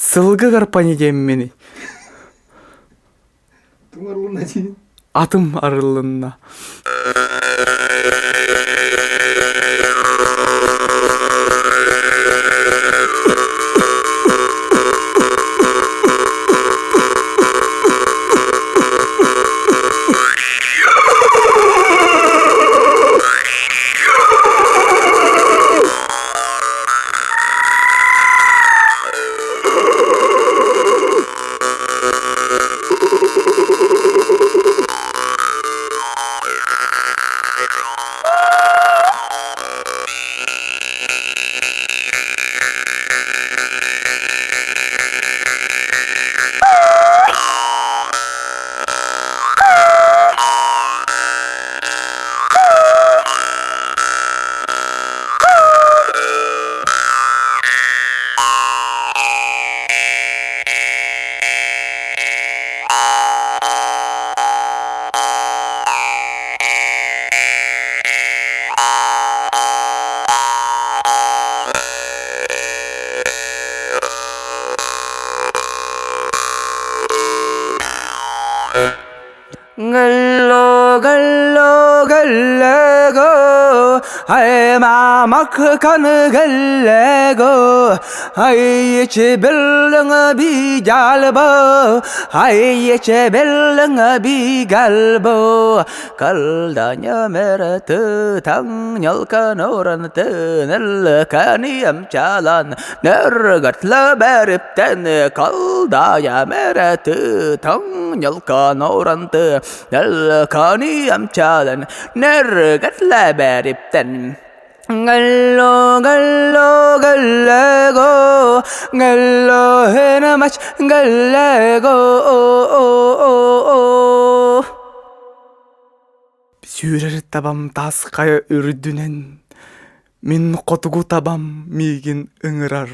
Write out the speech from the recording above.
Сылгы гарпани диэмминий. Атым арыллынна. Гэлло, гэллего, аймамакканы гэллего, ай чебеллиңе би жалбо, ай чебеллиңе би галбо, калданя мерты таң нялкан оранты нелканиям чалан, нөргәтле бәриптен калдая мерты таң нялкан оранты нелканиям чалан, нөргәтле бәриптен. Gallo, gallo, gallego, gallo, henamach, gallego, Сүүрэр табам таас хайа үрдүнэн, мин хотугу табам миигин ыҥырар.